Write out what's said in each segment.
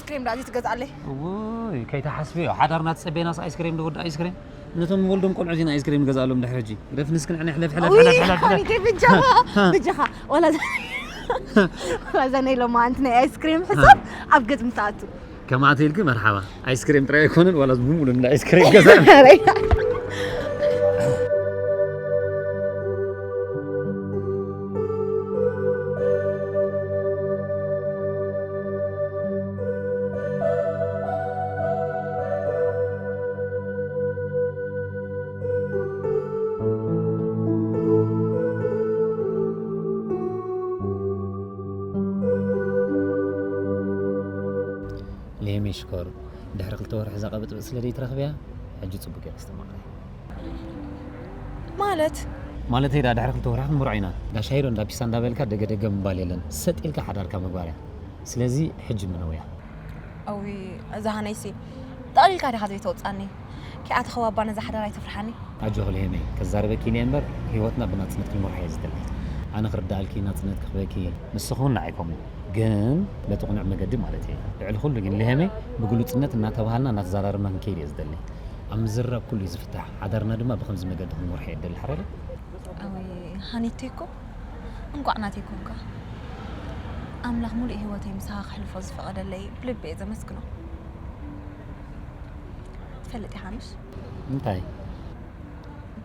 ክሬም ዳዚ ትገዝኣለይ። እውይ፣ ከይተሓስብዮ። ሓዳርና ትጸበየናስ ኣይስክሬም ዶ ወዲ ኣይስክሬም? ነቶም ወልዶም ቆልዑ ዜና ኣይስክሬም ንገዝኣሎም ድሕሪ ሕጂ። ግደፍ ንስክን ዕነ ሕለፍ ሕለፍ ውይ ሕለፍ ሕለፍ። ሓኒተይ ብጃኻ ብጃኻ ዋላ እዛ- ዋላ እዛ ናይ ሎማዓንቲ ናይ ኣይስክሬም ሕሳብ ኣብ ገጽ ምትኣቱ ከማዕተ ኢልኪ መርሓባ። ኣይስክሬም ጥራይ ኣይኮነን፣ ዋላ ብምሉእ እንዳ ኣይስክሬም ገዛ። ሌሚ ሽኮር፣ ድሕሪ ክልተ ወርሒ እዛ ቀብጥብጥ ስለ ዘይትረኽብያ፣ ሕጂ ጽቡቅ እየ ክስተማቕረ። ማለት ማለተይ ዳ ድሕሪ ክልተ ወርሒ ክንምርዖ ኢና። ዳ ሻሂ ዶ እንዳ ፒሳ እንዳበልካ ደገ ደገ ምባል የለን። ሰጥ ኢልካ ሓዳርካ ምግባር እያ። ስለዚ ሕጂ ምነው እያ። ኣዊ እዛ ሃነይሲ ጠቕሊልካ ዲኻ ዘይተውፃኒ? ኪኣ ተኸባባ ነዛ ሓዳር ኣይተፍርሓኒ። ኣጆኺ ሌሚ፣ ከዛርበኪ ኢለ እምበር ህይወትና ብናጽነት ክንመርሖ እየ ዝደሊ። ኣነ ክርዳኣልኪ፣ ናጽነት ክኽበኪ፣ ንስኺ እውን ንዓይ ከምኡ። ግን በቲ ቅኑዕ መገዲ ማለት እየ። ልዕሊ ኩሉ ግን ሌሚ፣ ብግሉጽነት እናተባሃልና እናተዛራረብና ክንከይድ እየ ዝደሊ። ኣብ ምዝርራብ ኩሉ እዩ ዝፍታሕ። ሓዳርና ድማ ብኸምዚ መገዲ ክንመርሖ እየ ዝደሊ። ሓራይ ዶ? ኣዊ ሃኒተይ እኮ እንቋዕ ናተይ ኮንካ። ኣምላኽ ሙሉእ ህይወተይ ምሳኻ ክሕልፎ ዝፈቐደለይ ብልቢ እየ ዘመስግኖ። ትፈልጥ ኢኻ ምሽ? እንታይ?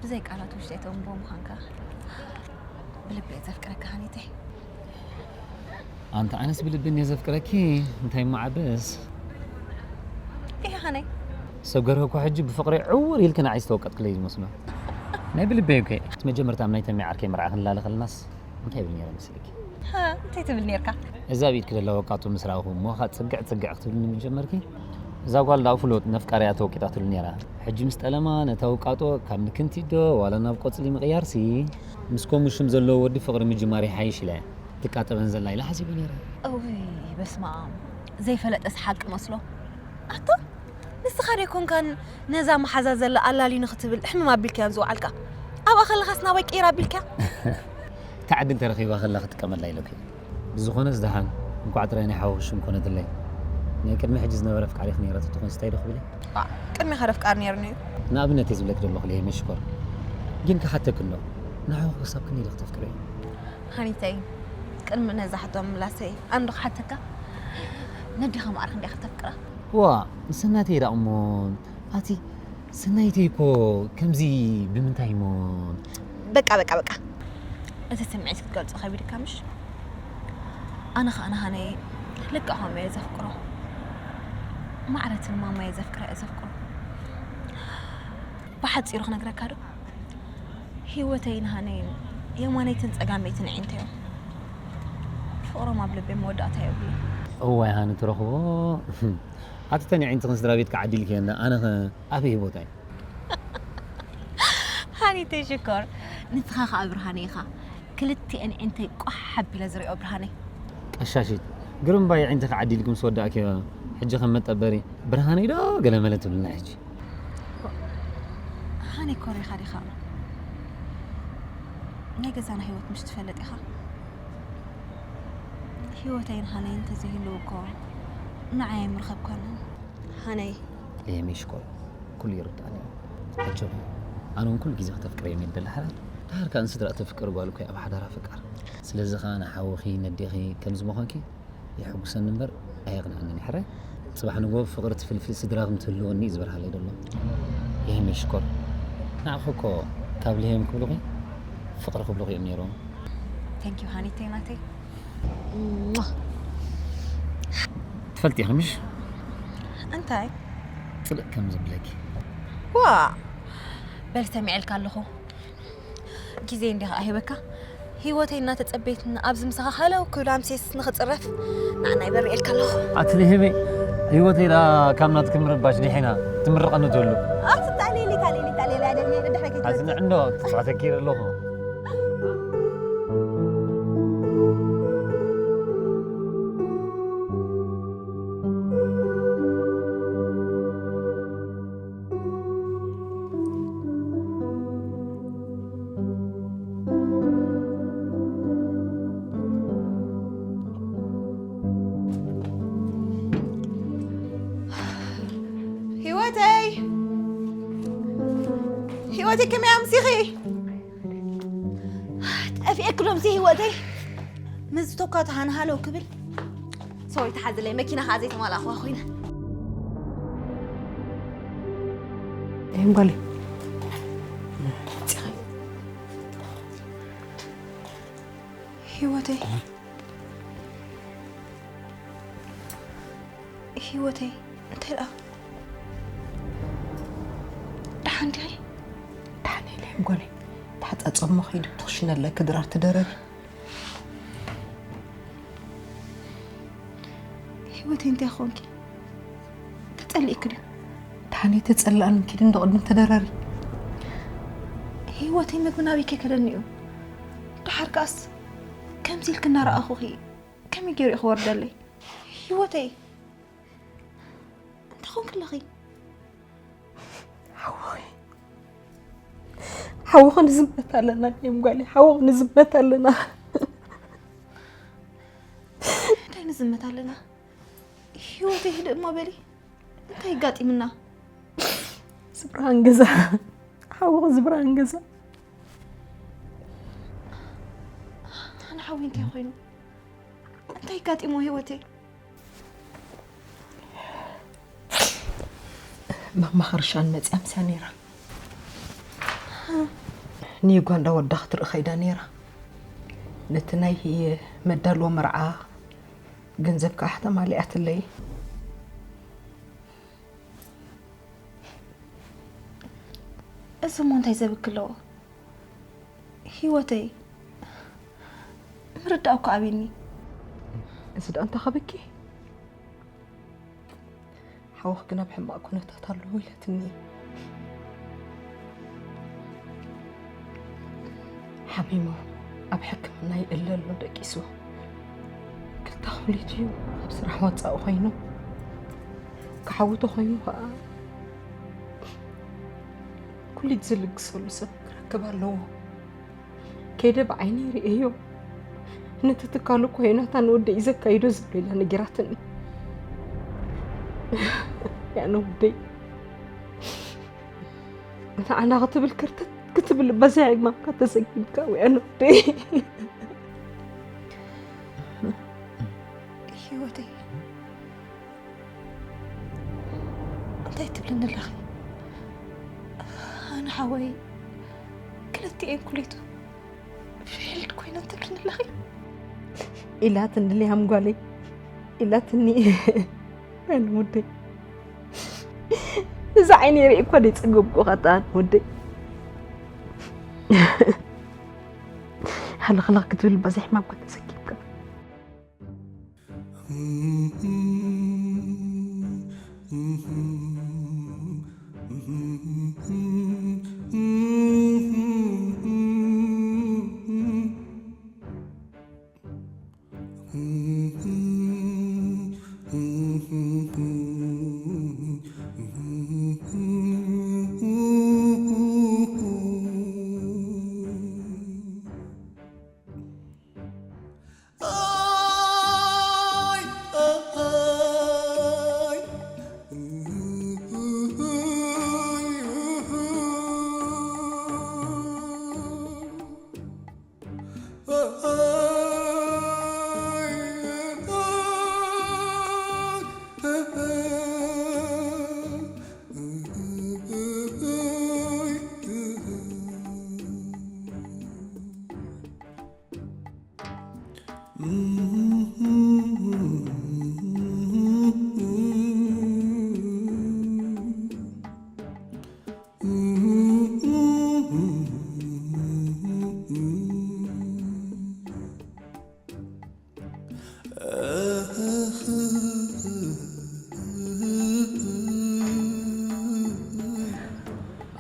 ብዘይ ቃላት ውሽጠይ ተንብቦ ምዃንካ ብልቢ እየ ዘፍቅረካ ሃኒተይ። ኣንታ ኣነስ ብልቢ እየ ዘፍቅረኪ። እንታይ ማዓበስ? ኢኻ ከነይ ሰብ ገርህ እኮ ሕጂ ብፍቕሪ ዕውር ኢልኪ ንዓይ ዝተወቀጥክለይ ዝመስሎ። ናይ ብልበይ እኮ እቲ መጀመርታ ኣብ ናይ ተሚ ዓርከይ መርዓ ክንላለ ከለናስ እንታይ ብል ነይረ መስልኪ? ሃ እንታይ ትብል ነርካ? እዛ ኣብ ኢድኪ ደላ ወቃጡ ምስ ረኣኹ እሞ ኸዓ ጽግዕ ጽግዕ ክትብልኒ ምስ ጀመርኪ እዛ ጓል ደኣ ፍሉጥ ነፍቃሪኣ ተወቂጣትሉ ነይራ። ሕጂ ምስ ጠለማ ነታ ውቃጦ ካብ ንክንቲት ዶ ዋላ ናብ ቆጽሊ ምቕያርሲ ምስ ከምኡ ሽም ዘለዎ ወዲ ፍቕሪ ምጅማር ይሓይሽ ኢለ ትቃጠበን ዘላ ኢለ ሓሲበ ነይረ። እውይ በስመኣም ዘይፈለጠስ ሓቂ መስሎ። ኣታ ንስኻ ዶ ኣይኮንካን ነዛ መሓዛ ዘላ ኣላልዩ ንኽትብል ሕምም ኣቢልካያ ዝወዓልካ? ኣብኣ ከለኻስ ናባይ ቀይር ኣቢልካያ? እታ ዕድል ተረኺባ ከላ ክጥቀመላ ኢለኪ። ብዝኾነስ ደሓን እንኳዕ ጥራይ ናይ ሓውኺ ሽም ኮነትለይ። ናይ ቅድሚ ሕጂ ዝነበረ ኣፍቃሪኺ ነይራ ተትኾንስ እንታይ ዶ ክብል እየ? ባእ፣ ቅድሚኻ ዶ ኣፍቃሪ ነይሩኒ እዩ? ንኣብነት እየ ዝብለኪ ዘለኹ ለይመ ሽኮር። ግን ክሓተኪ እንዶ ንሓውኺ ክሳብ ክንደይ ዶ ክተፍቅርዮ? ሃኒተይ፣ ቅድሚ ነዛ ሕቶ ምምላሰይ ኣነ ዶ ክሓተካ? ነዴኻ መዓር ክንደይ ኢኻ ተፍቅራ? ዋእ ሰናይተይ ደኣ እሞ ኣቲ ሰናይተይ እኮ ከምዚ ብምንታይ እሞ በቃ በቃ በቃ እቲ ስምዒት ክትገልጾ ከቢድካ ምሽ ኣነ ከኣ ንሃነይ ልክዕ ከምኡ እየ ዘፍቅሮ ማዕረትን ማማ እየ ዘፍቅራ እየ ዘፍቅሮ ብሓጺሩ ክነግረካ ዶ ህይወተይን ሃነይን የማነይትን ጸጋመይትን ኣዒንተዮም ፍቕሮም ኣብ ልበይ መወዳእታ የብሉን እዋይ ሃኒ ትረኽቦ ኣቲ ተን ኣዒንትኽን ስድራ ቤትካ ዓዲልክየን ኣነኸ ኣበይ ቦታይ ሃኒተይ ሽኮር ንስኻ ኸዓ ብርሃነይ ኢኻ ክልቲኤን ኣዒንተይ ቋሕ ኣቢለ ዝሪኦ ብርሃነይ ቀሻሺት ግርምባይ ኣዒንትኺ ዓዲልኪ ምስ ወዳእክዮ ሕጂ ከም መጠበሪ ብርሃነይ ዶ ገለመለ ትብልና ሕጂ ሃኒ ኮሪኻ ዲኻ ናይ ገዛና ህይወት ምሽ ትፈልጥ ኢኻ ህይወተይን ሃነይን ተዘይህልው እኮ ንዓይ ኣይምረኸብካንን ሃነይ ለየሚ ሽኮር ኩሉ ይርዳእኒ እዩ። ዓጀብ እዩ። ኣነ እውን ኩሉ ግዜ ክተፍቅረዮም እየ ዝደሊ ሓራይ። ድሓር ከኣ ንስድራ እተፍቅር ጓል እኮ እያ ኣብ ሓዳር ኣፍቃር። ስለዚ ከኣ ንሓውኺ ነዴኺ ከምዚ ምዃንኪ የሐጉሰኒ እምበር ኣየቕንዐንን እዩ ሓራይ። ጽባሕ ንግሆ ፍቕርቲ ፍልፍል ስድራኹም ትህልወኒ እዩ ዝበርሃለይ ዘሎ። ለየሚ ሽኮር ንዓኺ እኮ ካብ ለየሚ ክብሉኺ ፍቕሪ ክብሉኺ እዮም ነይሮም። Thank you ሃኒተይ ናተይ። ትፈልጢ ኢኺ ምሽ እንታይ ጽልእ ከም ዘብለኪ ዋ በል ሰሚዐልካ ኣለኹ ግዜ እንዲኻ ኣሂበካ ህይወተይ እናተጸበየትኒ ኣብዚ ምሳኻ ሃለው ክብል ኣምሴስ ንኽጽረፍ ንዓና ይበርኤልካ ኣለኹ ኣቲ ንህበይ ህይወተይ ዳ ካብ ናትኪ ምርባሽ ድሒና ትምርቐኒ ትህሉ ኣቲ ታሌሊ ታሌሊ ታሌሊ ኣደኒ ድሕረ ኣቲ ንዕንዶ ትጻተኪር ኣለኹ እቲ ከመይ ኣምሲኺ? ጠፊኤ ክሎም ሲ ህይወተይ። ምስ ቶካ ተሃንሃለው ክብል። ሶሪ፣ ተሓዝለይ፣ መኪና ኸዓ ዘይተማላእኽዋ ኮይነ። እም ጓለይ። ህይወተይ። ህይወተይ፣ እንታይ ደኣ? ደሓን ዲኺ? ደሓን ኢለ እም ጓለይ። ተሓጻጸሞ ኸይዱ ትኽሽነ ኣለኪ ድራር ትደረሪ። ህይወተይ፣ እንታይ ኾንኪ? ተጸሊእኪ ድዩ? ደሓን እየ ተጸላእን ኪዲ እንዶ ቅድም ተደረሪ። ህይወተይ፣ መግቢ ናበይ ከይከደኒ እዩ? ደሓር ከኣስ ከምዚ ኢልኪ እናረኣኹኺ ከመይ ገይሩ እዩ ክወርደለይ? ህይወተይ፣ እንታይ ኾንኪ ኣለኺ? ሓወኺ፣ ሓወኺ ንዝመት ኣለና፣ እም ጓለይ፣ ሓወኺ ንዝመት ኣለና። እንታይ ንዝመት ኣለና? ህይወተይ ህድእ እሞ በሊ። እንታይ ኣጋጢምና? ዝብርሃን ገዛ። ሓወኺ ዝብርሃን ገዛ። ኣነ ሓወይ እንታይ ኮይኑ? እንታይ ኣጋጢሞ ህይወተይ? ማማ ኽርሻን መጽያ ምሳ ነይራ። ንዩጋንዳ ወዳ ክትርኢ ኸይዳ ነይራ። ነቲ ናይ መዳልዎ መርዓ ገንዘብ ከዓ ተማሊኣትለይ። እዚ እሞ እንታይ ዘብክ ኣለዎ? ህይወተይ፣ ምርዳእ እኮ ኣብኒ። እዚ ደኣ እንታይ ከብኪ? ሓወኺ ግን ኣብ ሕማቕ ኩነታት ኣለዎ ኢላትኒ። ሓሚሙ ኣብ ሕክምና ይእለ ኣሎ ደቂሱ። ክልተ ኩሊት እዩ ኣብ ስራሕ ወጻኢ ኮይኑ። ክሓዊ ተኾይኑ ኸኣ ኩሊት ዝልግሰሉ ሰብ ክረክብ ኣለዎ። ከይደ ብዓይነይ ርእየዮ። ነቲ ትካሉ እኮ ዮናታን ወደይ እዩ ዘካይዶ ዘሎ ኢላ ነጊራትኒ። ያነ ወደይ። ንዓና ክትብል ክርተት ክትብል በዛ ዕግማካ ተሰኪምካ ወያነ ወደይ። ህይወተይ። እንታይ ትብልኒ ኣለኺ? ኣነ ሓወይ ክልቲኤን ኩሌቱ ፊልድ ኮይነን ትብልኒ ኣለኺ? ኢላትኒ ሊያም ጓለይ፣ ኢላትኒ። ኣነ ወደይ፣ እዚ ዓይነይ ርኢ እኳ ደይጸገብኩ ኸጣን ወደይ። ሃለኽለኽ ክትብል በዛ ሕማም እኳ ተሰኪምካ።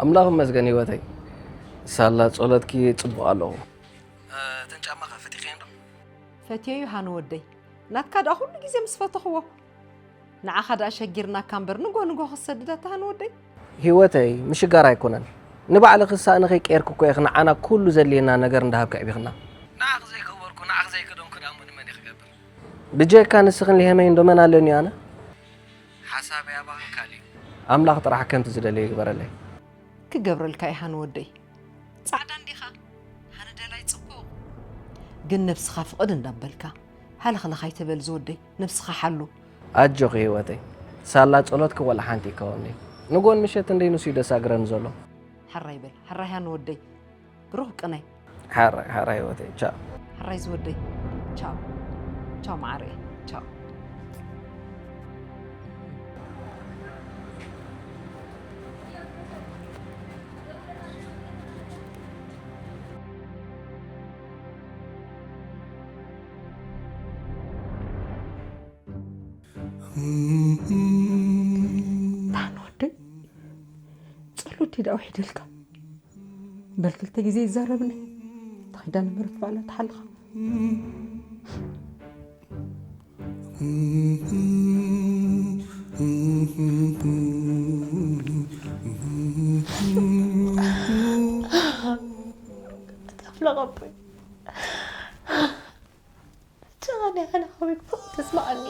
ኣምላኽ ይመስገን ህይወተይ። ሳላ ጸሎትኪ ጽቡቕ ኣለኹ። እተን ጫማኻ ፈቲኽየን ዶ? ፈትየዩ ሃኒ ወደይ። ናትካ ደኣ ኩሉ ግዜ ምስ ፈተኽዎ። ንዓኻ ደኣ ሸጊርናካ እምበር ንጎ ንጎ ክትሰድዳ እታ ሃኒ ወደይ። ህይወተይ፣ ምሽጋር ኣይኮነን። ንባዕልኺ ሳእንኺ ቀይርኪ እኮ ኢኺ ንዓና ኩሉ ዘድልየና ነገር እንዳሃብኪ ኣዕቢኽና። ንዓኺ ዘይከበርኩ፣ ንዓኺ ዘይከደንኩ ደኣ እሞ ንመን እየ ክገብር? ብጀካ ንስኽን ሊሄመይን ዶ መን ኣለኒ ኣነ? ሓሳበይ ኣባኽን ካልእ እዩ። ኣምላኽ ጥራሕ ከምቲ ዝደለዮ ይግበረለይ። ክገብረልካ ኢኻ ንወደይ። ጻዕዳ እንዲኻ፣ ሃነ ደላይ ጽቡቕ። ግን ነብስኻ ፍቕድ እንዳበልካ፣ ሃለኽለኽ ኣይተበል ዝወደይ፣ ነብስኻ ሓሉ። ኣጆኺ ህይወተይ፣ ሳላ ጸሎትኪ ወላ ሓንቲ ይከወኒ። ንጎን ምሸት እንደይ ንሱ ይደሳግረን ዘሎ። ሕራይ በል፣ ሕራይ ሃነ ወደይ። ብሩኽ ቅነ። ሓራይ፣ ሓራይ ህይወተይ፣ ቻው። ሕራይ ዝወደይ። ቻው። ቻው መዓረየ። ቻው። ዳን ወደይ፣ ጸሎት ዲዳ ውሒደልካ። በል ክልተ ግዜ ይዛረብኒ። ተኺዳ ንምህረት ባዕላ ትሓልኻ። ኣፍለቐቦይ ጨኻኒ ኣነ ከመይ ክፈቱ ተስማዓኒ።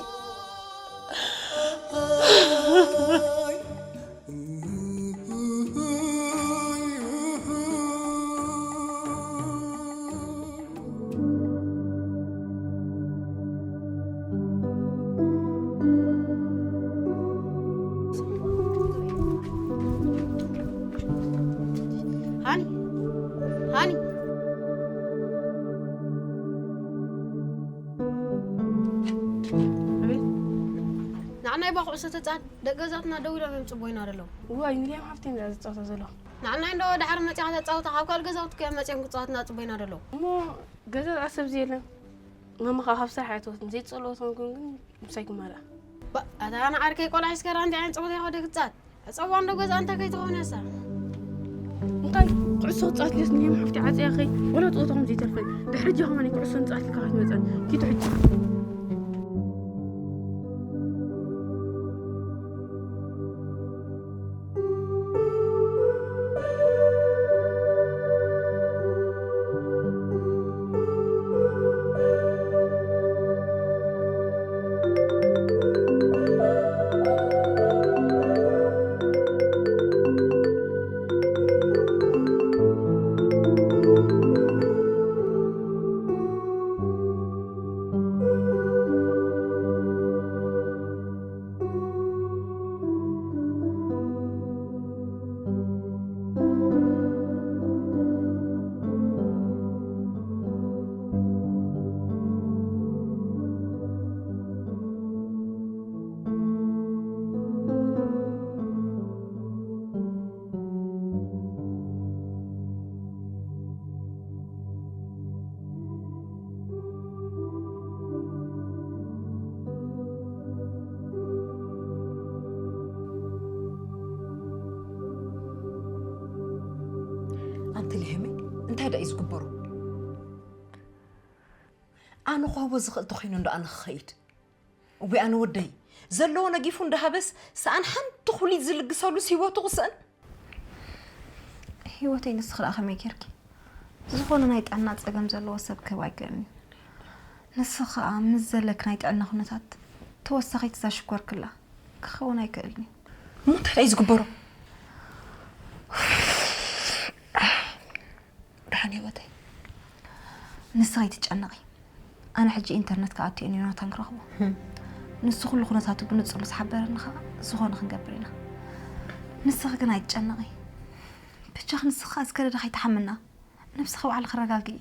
ሃኒ፣ ሃኒ። ኣቤት። ንዓናይ ባ ኩዕሶ ተጻወት፣ ደቂ ገዛትና ደው ኢሎም እዮም ጽቦይና ዘለዉ። እዋይ፣ ንልያም ሓፍተይ እንዳ ዝጻወታ ዘለዋ። ንዓናይ እንዶ ድሓር መጺኻ ተጻወታ፣ ካብ ካልእ ገዛውቲ እዮም መጺኦም ክጻወትና ጽቦይና ዘለዉ። እሞ ገዛ ደኣ ሰብ የለን። ማማ ኸኣ ካብ ስራሕ ኣይትወጽን፣ ዘይትጸልኦ ተኾንኩም ግን ምሳይ ክመልኣ። ባ-፣ ኣታ ንዓርከይ ቆልዓ ሒዝካ ደኣ እንታይ ዓይነት ጸወታ ኢኻ ወደ ክትጻወት? ዕጸዋ እንዶ ገዛ እንታይ ከይትኾን እያ እሳ። እንታይ ኩዕሶ ክጻወት ኢለስ ንየም ሓፍቲ ዓጽያ ኸይ ወላ ጸወታኹም ዘይተርፈን። ድሕሪ ጃ ከማን ኩዕሶ ንጻወት ኢልካ ከይትመጸን። ኪዱ ሕጂ። ኣንቲ ልሄመይ፣ እንታይ ደኣ እዩ ዝግበሩ? ኣነ ክህቦ ዝኽእል ተኾይኑ እንዶ ኣነ ክኸይድ። እወ ኣነ ወደይ፣ ዘለዎ ነጊፉ እንዳሃበስ ሰኣን ሓንቲ ኩሊት ዝልግሰሉስ ህይወቱ ክስእን? ህይወተይ፣ ንስኺ ደኣ ከመይ ጌርኪ? ዝኾነ ናይ ጥዕና ጸገም ዘለዎ ሰብ ክህብ ኣይክእልን እዩ። ንስኺ ከኣ ምስ ዘለኪ ናይ ጥዕና ኩነታት ተወሳኺት እዛ ሽኮር ክላ ክኸውን ኣይክእልን እዩ። እሞ እንታይ ደኣ እዩ ዝግበሮ? ደሓን ህይወተይ፣ ንስኺ ኣይትጨነቒ። ኣነ ሕጂ ኢንተርነት ክኣቱ እየ ንዮናታን ክረኽቦ። ንሱ ኩሉ ኩነታቱ ብንጹር ምስ ሓበረኒ ኸኣ ዝኾነ ክንገብር ኢና። ንስኺ ግን ኣይትጨነቒ። ብቻኺ ንስኺ ከኣ ዝከደደ ከይትሓምና። ነብስኺ ባዕልኺ ኣረጋግኢ።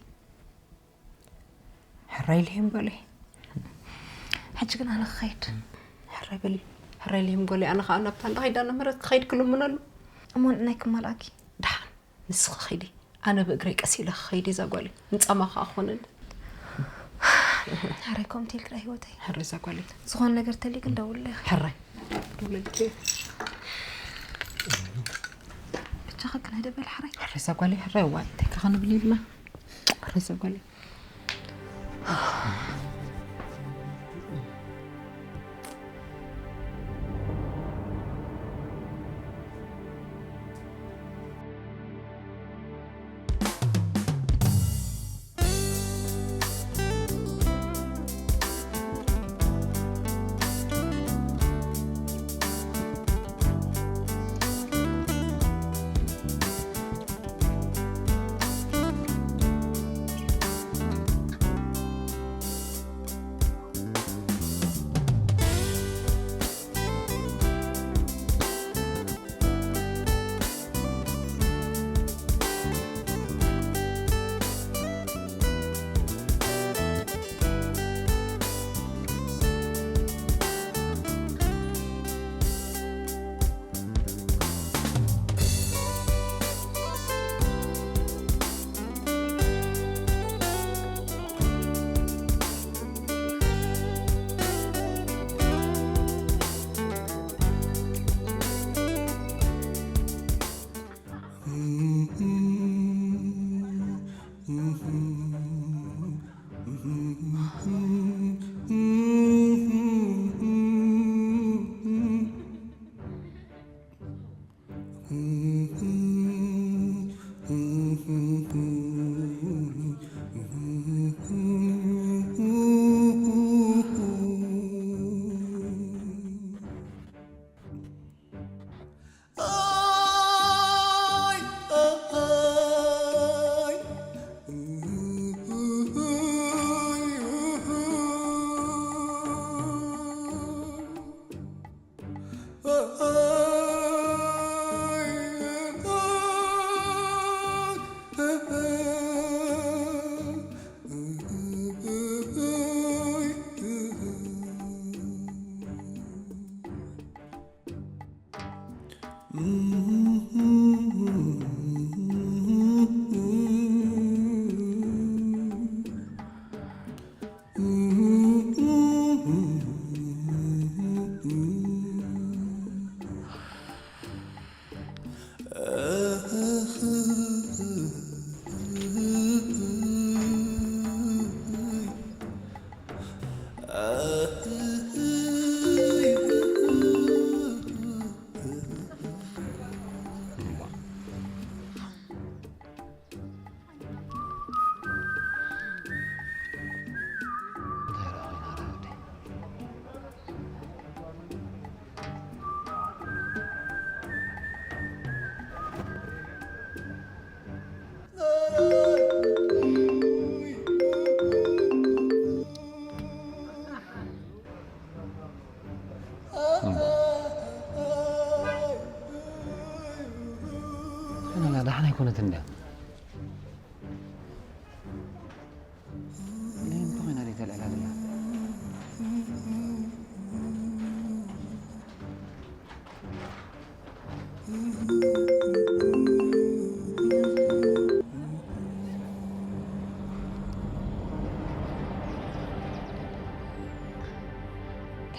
ሕራይ ልሄም ጓለይ። ሕጂ ግን ኣነ ክኸይድ። ሕራይ በሊ። ሕራይ ልሄም ጓለይ፣ ኣነ ኸኣ ናብታ እንዳ ከይዳ ንምህረት ክኸይድ ክልምነሉ። እሞ ንናይ ክማልኣኪ። ደሓን። ንስኺ ኸይዲ፣ ኣነ ብእግረይ ቀስ ኢለ ክኸይድ እየ እዛ ጓለይ። ንጻማ ኸኣ ክኾነኒ። ሕራይ ከምኡ ኢልኪ ደኣ ህይወተይ። ሕራይ እዛ ጓለይ። ዝኾነ ነገር ተልዩ ግን ደውለለይ ኢኺ። ሕራይ። ደውለልኪ። ብቻኺ ግን ህደ በል ሕራይ። ሕራይ እዛ ጓለይ፣ ሕራይ እዋይ፣ እንታይ ከ ክንብል ኢልና? ሕራይ እዛ ጓለይ።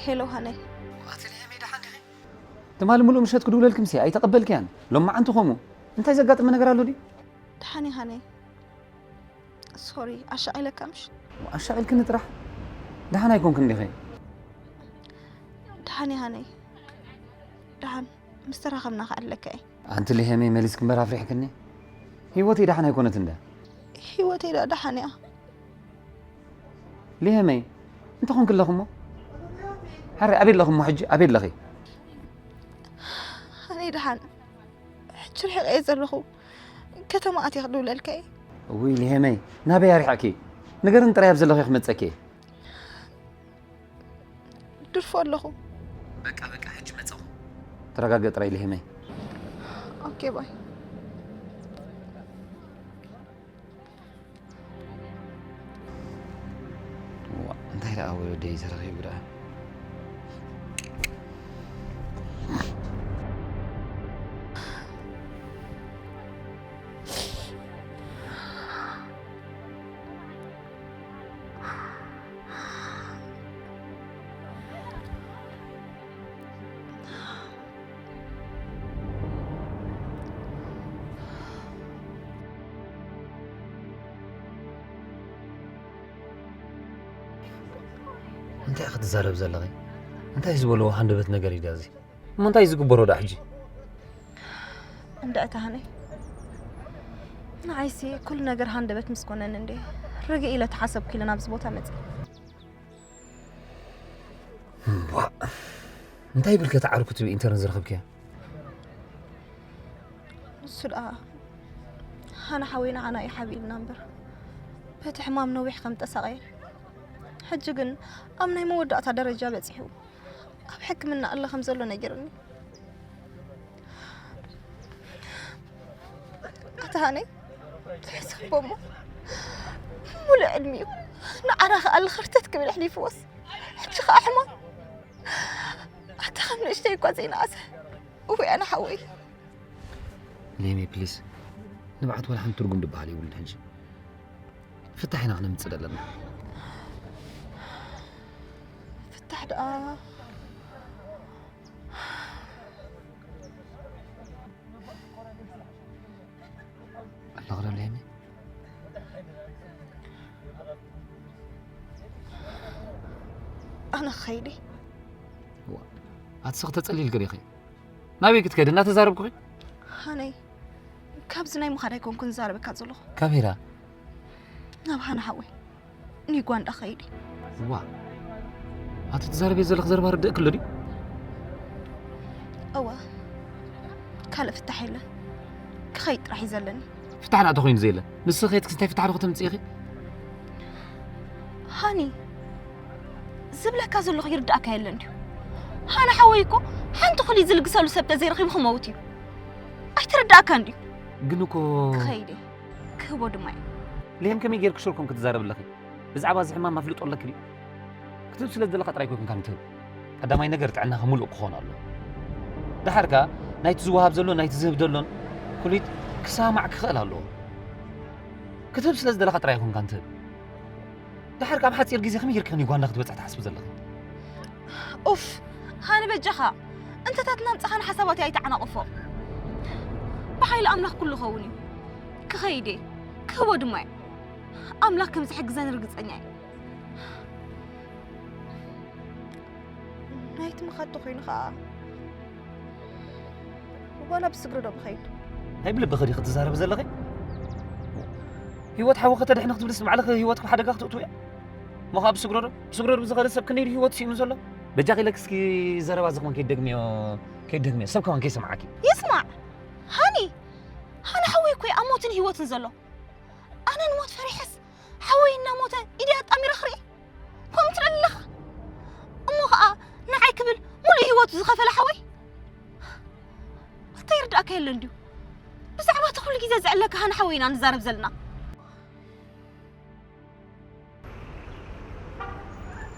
ሄሎ ሃነይ። ኣቲ ሊሄመይ ደሓን ዲኺ? ትማሊ ምሉእ ምሸት ክድውለልኪ ምሲ ኣይተቐበልክያን። ሎማዓንቲ ከምኡ። እንታይ ዘጋጠመ ነገር ኣሎ ድዩ? ደሓን እየ ሃነይ። ሶሪ ኣሻቒለካ ምሽ? ኣሻቒልክኒ ጥራሕ? ደሓን ኣይኮንክን ዲኺ? ደሓን እየ ሃነይ። ደሓን ምስ ተራኸብና ክዕለካ እየ። ኣንቲ ሊሄመይ መሊስኪ እምበር ኣፍሪሕክኒ። ህይወተይ ደሓን ኣይኮነትን ድያ? ህይወተይ ደኣ ደሓን እያ። ሊሄመይ እንታይ ኮንኪ ኣለኺ እሞ? ሕራይ ኣበይ ኣለኺ እሞ ሕጂ ኣበይ ኣለኺ? ኣነ ደሓን ሕጂ ርሒቐ እየ ዘለኹ። ከተማ ኣትየ ክድውለልካ እየ። ውይ ሊሄመይ ናበይ ኣሪሓኪ? ንገርኒ ጥራይ ኣብ ዘለኺ ክመፀኪ እየ። ድርፎ ኣለኹ። በቃ በቃ ሕጂ መፀኹ። ተረጋገ ጥራይ ሊሄመይ። ኦኬ ባይ። እንታይ ደኣ ወደይ ተረኺቡ ደኣ እንታይ ክትዛረብ ዘለኺ እንታይ ዝበልዎ ሃንደበት ነገር እዩ እዚ እሞ እንታይ ዝግበሮ ዳ ሕጂ እንድዕታ ሃነይ ንዓይሲ ኩሉ ነገር ሃንደበት ምስ ኮነኒ እንዴ ርግእ ኢለ ተሓሰብኩ ኢለ ናብዚ ቦታ መፅእ እንታይ ይብል ከተዓርኩ ትብኢ እንተነ ዝረኸብክያ ንሱ ደኣ ሃነ ሓወይ ንዓና እዩ ሓቢእልና እምበር በቲ ሕማም ነዊሕ ከም ጠሳቐየ ሕጂ ግን ኣብ ናይ መወዳእታ ደረጃ በፂሑ ኣብ ሕክምና ኣለ ከም ዘሎ ነጊሩኒ ኣታ ሃነይ ሕሰቦ እሞ ሙሉእ ዕድሚኡ ንዓና ከኣ ልኽርተት ክብል ኣሕሊፍዎስ ሕጂ ከኣ ሕማም ኣታ ከም ንእሽተይ እኳ ዘይነኣሰ እወይ ኣነ ሓወይ ሌሚ ፕሊስ ንብዓት ዋላ ሓንቲ ትርጉም ዝበሃል የብሉን ሕጂ ፍታሕ ኢና ክነምፅእ ዘለና ፍታሕ ደኣ ኣለኽዶ ሌሚ ኣነ ክኸይድ ኣትስኽ ተፀሊል ገዲኺ ናበይ ክትከዲ እናተዛረብኩኺ ሃነይ ካብዚ ናይ ምኻድ ኣይኮንኩን ዝዛረበካ ዘለኹ ካሜራ ናብ ሃነ ሓወይ ንዩጓንዳ ኸይድ ዋ ኣቲ ትዛረበ ዘለኽ ዘረባ ርድእ ክሎ ድዩ እወ ካልእ ፍታሕ የለን ክኸይድ ጥራሕ እዩ ዘለኒ ፍታሕ ናእተ ኮይኑ ዘየለ ንስኺ ከየትክስ እንታይ ፍታሕ ዶ ከተምፅኢኺ ሃኒ ዝብለካ ዘለኹ ይርዳእካ የለን ድዩ ሃኒ ሓወይ እኮ ሓንቲ ኩሊ ዝልግሰሉ ሰብ ተዘይረኺቡ ክመውት እዩ ኣይተረዳእካን ድዩ ግን እኮ ክኸይድ እየ ክህቦ ድማ እዩ ሌም ከመይ ጌርክ ሽርኩም ክትዛረብ ኣለኺ ብዛዕባ እዚ ሕማም ኣፍልጦ ኣለኪ ድዩ ክትህብ ስለ ዝደለኻ ጥራይ ኮይንካ ንትህብ ቀዳማይ ነገር ጥዕናኻ ሙሉእ ክኾን ኣለዎ ድሓር ከኣ ናይቲ ዝወሃብ ዘሎን ናይቲ ዝህብ ዘሎን ኩሊት ክሰማማዕ ክኽእል ኣለዎ ክትህብ ስለ ዝደለኻ ጥራይ ይኹንካ ንትህብ ድሓር ካብ ሓፂር ግዜ ከመይ ጌርካ ዩጋንዳ ክትበፅሕ ትሓስቢ ዘለኺ ኡፍ ሃኒ በጃኻ እንተታት ናምፃኻ ንሓሳባተይ ኣይተዓናቕፎ ብሓይሊ ኣምላኽ ኩሉ ኸውን እዩ ክኸይድ እየ ክህቦ ድማ እየ ኣምላኽ ከም ዝሕግዘን ርግፀኛ እየ ናይቲ ምኻድ ተኾይኑ ኸዓ ዋላ ብስግሪ ዶ ምኸይድ ናይ ብልብኺ ዲኺ ትዛረቢ ዘለኺ ህይወት ሓዊ ከተድሕኒ ክትብልስ ንባዕልኺ ህይወትኪ ሓደጋ ክትእትውያ እሞ ከዓ ብስግሮ ዶ ብስግሮ ዶ ብዝኸደ ሰብ ክንደይ ህይወት ስኢኑ ዘሎ በጃኺ ኢለኪ እስኪ ዘረባ እዚ ከማን ከይትደግምዮ ከይትደግምዮ ሰብ ከማን ከይሰምዓኪ ይስማዕ ሃኒ ሃኒ ሓወይ እኮ ኣብ ሞትን ህይወትን ዘሎ ኣነ ንሞት ፈሪሐስ ሓወይ እናሞተ ኢደይ ኣጣሚረ ክርኢ ከምኡ ትደሊ ኣለኻ እሞ ኸዓ ንዓይ ክብል ሙሉእ ህይወቱ ዝኸፈለ ሓወይ እንታይ ይርዳእካ የለን ድዩ ብዛዕባ እቲ ኩሉ ግዜ ዝዕለካ ሃኒ ሓወይ ኢና ንዛረብ ዘለና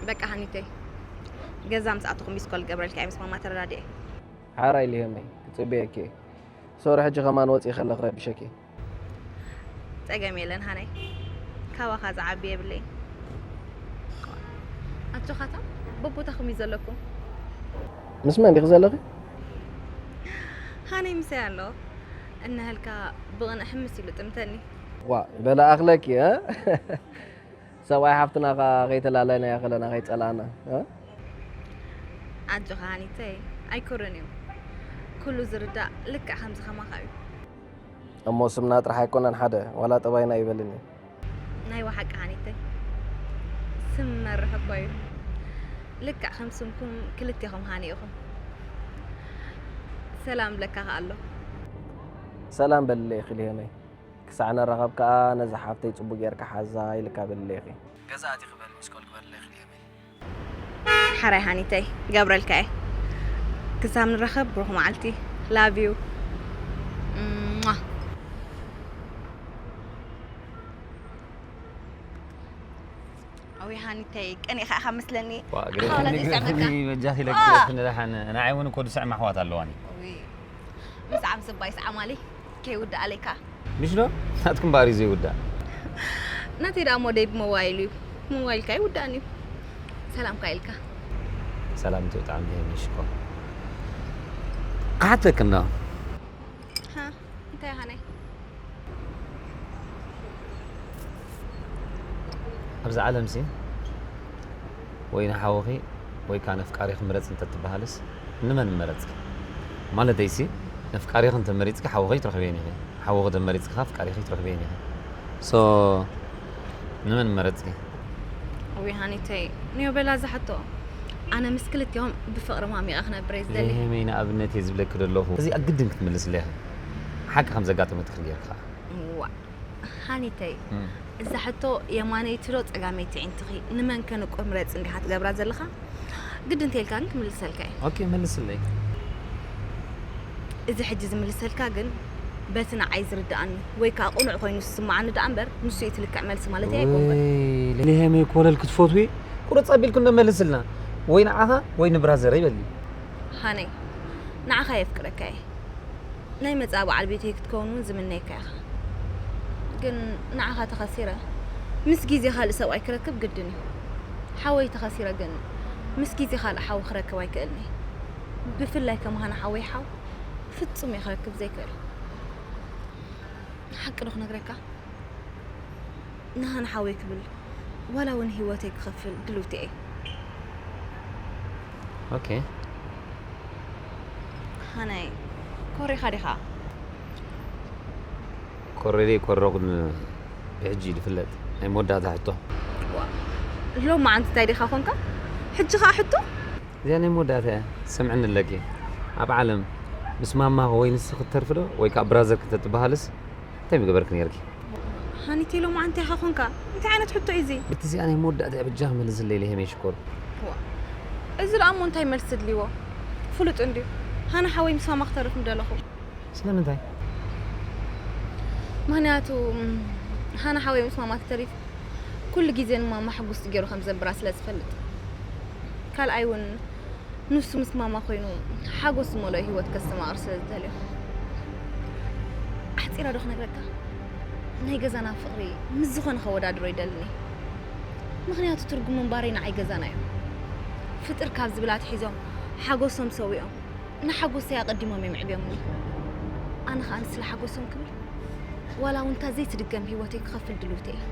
በቃ ሃኒተይ ገዛ ምስ ኣተኹ ሚስኮል ገብረልካ ምስ ማማ ተረዳድኤ ሓራይ ሊሄመይ ክፅበየኪ ሶሪ ሕጂ ከማን ወፂ ከለ ክረብሸኪ ጸገም የለን ሃናይ ካባኻ ዝዓቢ የብለይ ኣጆኻታ በቦታኹም እዩ ዘለኩም። ምስ መን ዲኺ ዘለኺ? ሃነይ ምሳይ ኣሎ። እናሃልካ ብቕንዕ ሕምስ ኢሉ ጥምተኒ። ዋ በላ ኣኽለኪ እ? ሰብኣይ ሓፍትና ኸዓ ከይተላለና ከለና ከይፀላና እ? ኣጆኻ ሃኒተይ ኣይኮረን እዩ። ኩሉ ዝርዳእ ልክዕ ከምዚ ከማኻ እዩ። እሞ ስምና ጥራሕ ኣይኮነን ሓደ ዋላ ጠባይና ይበልን እዩ። ናይ ወሓቂ ሃኒተይ ስም መርሕ እኮ እዩ። ልክዕ ከም ስምኩም ክልቴኹም ሃኒ ኢኹም። ሰላም ብለካ ከኣ ኣሎ። ሰላም በልለይ ኢኺ ልሄመይ። ክሳዕ ንራኸብ ከኣ ነዛ ሓፍተይ ጽቡቕ ጌርካ ሓዛ ኢልካ በልለይ ኢኺ። ገዛ ኣቲኺ በል ሚስኮል ክበልለይ ኢኺ ልሄመይ። ሓራይ ሃኒተይ ገብረልካ እየ። ክሳብ ንራኸብ ብሩኽ መዓልቲ። Love you. ሟ። ኣውይ ሃኒተይ ቀኒኻ ኢኻ መስለኒ። ዋ፣ ግደፍኒ፣ ሓዋላ ግደፍኒ፣ ዘይሰምዕካ። በጃኺ ኢለኪ ዋ። ግደፍኒ ደሓን። ንዓይ እውን እኮ ድስዕም ኣሕዋት ኣለዋኒ። ውይ፣ ምስ ዓም ስባይ ሰዓማሊ ከይውዳእ ኣለካ። ምሽ ዶ? ናትኩም ባሪ ዘይውዳእ። ናተይ ደኣ ሞደይ ብሞባይል እዩ። ሞባይልካ ይውዳእኒ እዩ። ሰላምካ ኢልካ። ሰላም ትብጣዕሚ ይህን ሽኮር። ክሓተክ እንዶ። ሃ፣ እንታይ ሃነይ? ኣብዚ ዓለምሲ ወይ ንሓውኺ ወይ ከዓ ነፍቃሪኺ ምረፂ እንተትበሃልስ ንመን ምመረፅኪ? ማለተይሲ ነፍቃሪኺ እንተመሪፅኪ ሓውኺ ኣይትረኽብየን ኢኺ፣ ሓውኺ ተመሪፅኪ ከዓ ኣፍቃሪኺ ኣይትረኽብየን ኢኺ። So ንመን ምመረፅኪ? ውይ ሃኒተይ፣ ንዮ በላ እዛ ሕቶ። ኣነ ምስ ክልቲኦም ብፍቕሪ ማሚቐ ክነብር እየ ዝደሊ። ለይሄመይ ንኣብነት እየ ዝብለኪ ዘለኹ። እዚኣ ግድን ክትምልስለይ ኢኺ። ሓቂ ከም ዘጋጠመትኪ ጌርካ። ዋእ ሃኒተይ፣ እም። እዛ ሕቶ የማነይቲ ዶ ጸጋመይቲ ዒንትኺ ንመን ከ ንቁር ምረጺ እንዲኻ ትገብራ ዘለኻ? ግድን ተይልካ ግን ክምልሰልካ እየ። ኦኬ፣ መልስለይ። እዚ ሕጂ ዝምልሰልካ ግን በቲ ንዓይ ዝርድኣኒ ወይ ከኣ ቅኑዕ ኮይኑ ዝስምዓኒ ደኣ እምበር ንሱ እዩ እቲ ልክዕ መልሲ ማለተይ ኣይኮንኩን። ወይ ለይሄመይ ኮለል ክትፈትዊ ቁርጽ ኣቢልኪ እንዶ መልስልና። ወይ ንዓኻ ወይ ንብራዘረይ በሊ። ሃነይ፣ ንዓኻ የፍቅረካ እየ። ናይ መጻኢ በዓል ቤተይ ክትከውን እውን ዝምነየካ ኢኻ። ግን ንዓኻ ተኸሲረ ምስ ግዜ ካልእ ሰብኣይ ክረክብ ግድን እዩ። ሓወይ ተኸሲረ ግን ምስ ግዜ ካልእ ሓው ክረክብ ኣይክእልን እየ። ብፍላይ ከም ሃና ሓወይ ሓው ፍጹም እየ ክረክብ ዘይክእል። ሓቂ ዶ ክነግረካ? ንሃና ሓወይ ክብል ዋላ እውን ህይወተይ ክኸፍል ድልውቲ እየ። ኦኬ። ሃናይ ኮሪኻ ዲኻ? ኮረደይ ኮረኹን ብሕጂ እዩ ዝፍለጥ። ናይ መወዳእታ ሕቶ። ሎማዓንቲ እንታይ ዲኻ ኮንካ? ሕጂ ኸዓ ሕቶ? እዚኣ ናይ መወዳእታ እያ። ሰምዕኒ ኣለኪ። ኣብ ዓለም ምስ ማማኺ ወይ ንስኺ ክትተርፊ ዶ ወይ ከዓ ብራዘርኪ ተትበሃልስ እንታይ ምገበርኪ ነይርኪ? ሃኒቴ ሎማዓንቲ ኢኻ ኮንካ? እንታይ ዓይነት ሕቶ እዩ እዚ? ብቲ እዚኣ ናይ መወዳእታ እያ በጃኺ መልስለይ ለይሄመይ ሽኮር። ዋ፣ እዚ ደኣ እሞ እንታይ መልሲ ድልዎ? ፍሉጥ እንድዩ። ሃና ሓወይ ምስ ማማ ክተርፍ ምደለኹ። ስለምንታይ? ምኽንያቱ ሃና ሓወይ ምስ ማማ ተተሪፍ ኩሉ ግዜ ንማማ ሕጉስቲ ገይሩ ከም ዘንብራ ስለ ዝፈልጥ። ካልኣይ እውን ንሱ ምስ ማማ ኮይኑ ሓጎስ ዝመልኦ ህይወት ከስተማቕር ስለ ዝደልዮ። ኣሕፂረ ዶ ክነግረካ? ናይ ገዛና ፍቕሪ ምስ ዝኾነ ከወዳድሮ ይደልን እየ። ምኽንያቱ ትርጉም ምንባረይ ንዓይ ገዛና እዩ። ፍጥር ካብ ዝብል ኣትሒዞም ሓጎሶም ሰዊኦም ንሓጎሰይ ኣቐዲሞም እዮም ኣዕብዮምኒ። ኣነ ኸኣ ንስለ ሓጎሶም ክብል ዋላ እውን እታ ዘይትድገም ህይወተይ ክኸፍል ድልውቲ እየ።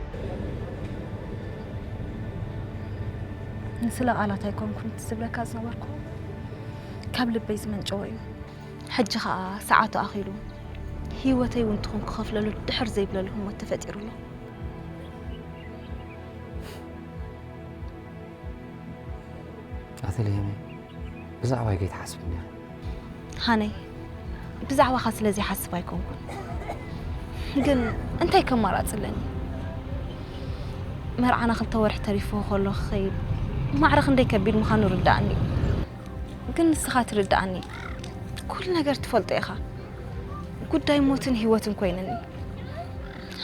ንስለ ቃላት ኣይኮንኩን እቲ ዝብለካ ዝነበርኩ፣ ካብ ልበይ ዝመንጨወ እዩ። ሕጂ ኸኣ ሰዓቱ ኣኺሉ ህይወተይ እውን ትኹን ክኸፍለሉ ድሕር ዘይብለሉ ህሞት ተፈጢሩ ኣሎ። ኣተልሄመ ብዛዕባይ ከይትሓስብኒ ኢኺ። ሃነይ፣ ብዛዕባኻ ስለ ዘይሓስብ ኣይኮንኩን። ግን እንታይ ከማራጺ ኣለኒ? መርዓና ክልተ ወርሒ ተሪፍዎ ከሎ ክኸይድ ማዕረ ክንደይ ከቢድ ምዃኑ ርዳእኒ እዩ። ግን ንስኻ ትርዳእኒ፣ ኩሉ ነገር ትፈልጦ ኢኻ። ጉዳይ ሞትን ህይወትን ኮይንኒ።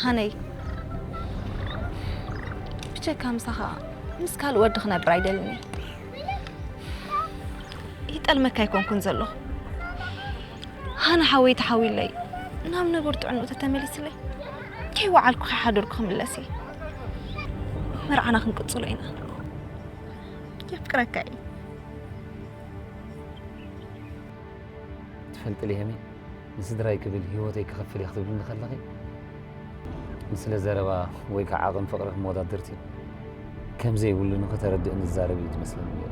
ሃነይ፣ ብጀካ ምሳኻ ምስ ካልእ ወዲ ክነብር ኣይደልን እየ። ይጠልመካ ኣይኮንኩን ዘለኹ። ሃነ ሓወይ ተሓዊለይ ናብ ንቡር ጥዕንኡ ተተመሊስለይ፣ ከይወዓልኩ ከይሓደርኩ ክምለስ እየ። መርዓና ክንቅጽሎ ኢና። ያ ፍቅረካ እየ። ትፈልጢ ሊሄመይ፣ ንስድራይ ክብል ህይወተይ ክኸፍል እየ ክትብልኒ ከለኺ፣ ንስለ ዘረባ ወይ ከዓ ዓቕን ፍቕሪ ክመወዳድርቲ ከም ዘይብሉ ንኽተረድእኒ ዝዛረብ እዩ ዝመስለኒ ነይሩ።